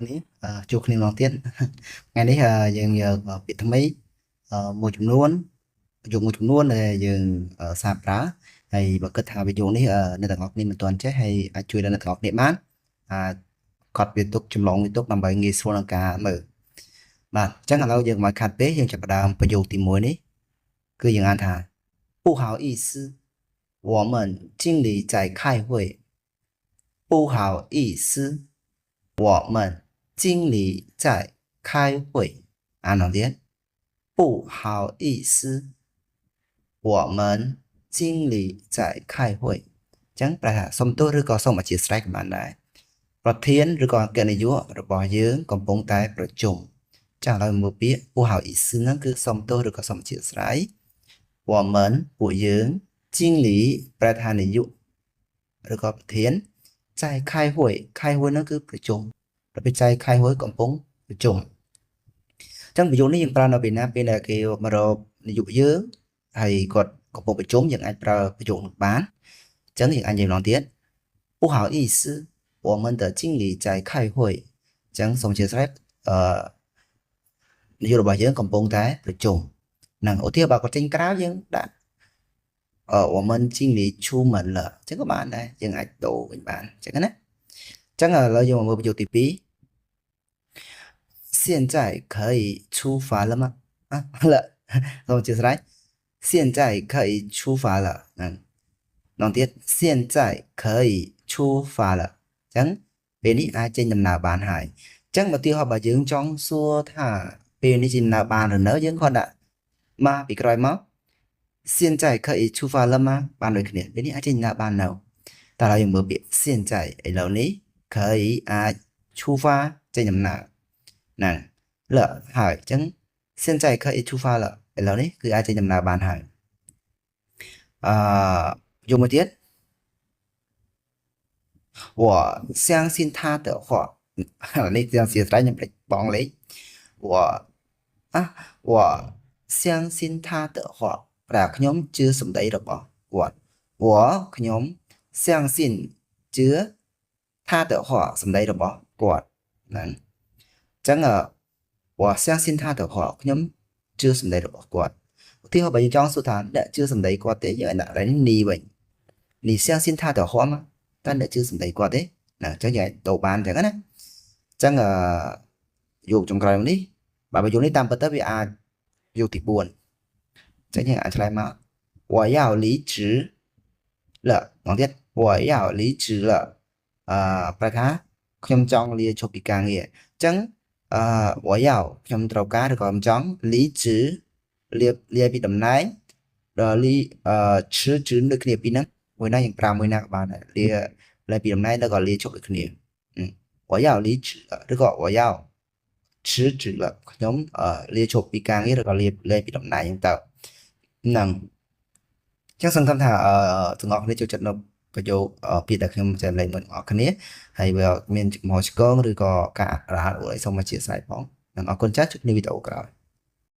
នេះជួបគ្នាម្ដងទៀតថ្ងៃនេះយើងយកពាក្យថ្មីមួយចំនួនប្រយោគមួយចំនួនដែលយើងសាកប្រើហើយបើគិតថាប្រយោគនេះអ្នកទាំងអស់គ្នាមិនទាន់ចេះហើយអាចជួយដល់អ្នកទាំងអស់គ្នាបានអាចកត់វាទុកចម្លងវាទុកដើម្បីងាយស្រួលក្នុងការមើលបាទអញ្ចឹងឥឡូវយើងមកខាត់ពេកយើងចាប់ផ្ដើមប្រយោគទី1នេះគឺយើងអានថា不好意思，我们经理在开会。不好意思，我们经理在开会。អានម្ដងទៀត不好意思，我们经理在开会。អញ្ចឹងប្រែថាសុំទោសឬក៏សូមអធ្យាស្រ័យក៏បានដែរប្រធានឬក៏អគ្គនាយករបស់យើងកំពុងតែប្រជុំចាឥឡូវមើលពាក្យ不好意思ហ្នឹងគឺសុំទោសឬក៏សូមអធ្យាស្រ័យ我们ពួកយើង经理ប្រែថានាយកឬក៏ប្រធាន在开会开会ហ្នឹងគឺប្រជុំដល់ពេល在开会កំពុងប្រជុំអញ្ចឹងប្រយោគនេះយើងប្រើនៅពេលណាពេលដែលគេមករកនាយកយើងហើយគាត់កំពុងប្រជុំយើងអាចប្រើប្រយោគនោះបានអញ្ចឹងយើងអាចនិយាយម្ដងទៀត不好意思，我们的经理在开会。អញ្ចឹងសូមអធ្យាស្រ័យអឺនាយករបស់យើងកំពុងតែប្រជុំហ្នឹងឧទាហរណ៍បើគាត់ចេញក្រៅយើងដាក់អឺ我们经理出门了អញ្ចឹងក៏បានដែរយើងអាចដូរវិញបានអញ្ចឹងណាអញ្ចឹងឥឡូវយើងមកមើលប្រយោគទី2现在可以出发了吗啊了សូមអធ្យាស្រ័យ现在可以出发了ហ្នឹងម្ដងទៀត现在可以出发了អញ្ចឹងពេលនេះអាចចេញដំណើរបានហើយអញ្ចឹងឧទាហរណ៍បើយើងចង់សួរថាពេលនេះចេញដំណើរបានឬនៅយើងគ្រាន់ដាក់មកពីក្រោយមក现在可以出发了吗បានដូចគ្នាពេលនេះអាចចេញដំណើរបាននៅតែឥឡូវយើងមើលពាក្យ现在ឥឡូវនេះ可以អាច出发ចេញដំណើរហ្នឹង了ហើយអញ្ចឹង现在可以出发了ឥឡូវនេះគឺអាចចេញដំណើរបានហើយអឺយកមួយទៀត我相信他的话នេះទាំងជាស្រ័យខ្ញុំភ្លេចបងលេខ我啊我相信他的话ប្រែខ្ញុំជឿសម្ដីរបស់គាត់我ខ្ញុំ相信ជឿ他的话សម្ដីរបស់គាត់ហ្នឹងអញ្ចឹង我相信他的话ខ្ញុំជឿសម្ដីរបស់គាត់ឧទាហរណ៍បើយើងចង់សួរថាអ្នកជឿសម្ដីគាត់ទេយើងអាចដាក់នេះ你វិញ你相信他的话吗តើអ្នកជឿសម្ដីគាត់ទេណាអញ្ចឹងយើងអាចដូរបានអញ្ចឹងណាអញ្ចឹងអឺយកចុងក្រោយនេះបើប្រយោគនេះតាមពិតទៅវាអាចយកទី4អញ្ចឹងយើងអាចឆ្លើយមក我要离职了ម្ដងទៀត我要离职了អឺប្រែថាខ្ញុំចង់លាឈប់ពីការងារអញ្ចឹងអឺ我要ខ្ញុំត្រូវការឬក៏ខ្ញុំចង់离职លាលាពីតំណែងដល់លីអឺ辞职ដូចគ្នាពីហ្នឹងមួយណាយើងប្រើមួយណាក៏បានដែរលាលាពីតំណែងឬក៏លាឈប់ដូចគ្នា我要离职了ឬក៏我要辞职了ខ្ញុំលាឈប់ពីការងារឬក៏លាលែងពីតំណែងហ្នឹងទៅហ្នឹងចឹងសង្ឃឹមថាអឺទាំងអស់គ្នាចូលចិត្តនៅប្រយោគពាក្យដែលខ្ញុំចែករំលែកមួយទាំងអស់គ្នាហើយវាមានចំហឆ្គងឬក៏ការរហ័សអីសូមអធ្យាស្រ័យផងនិងអរគុណចាស់ជួបគ្នាវីដេអូក្រោយ។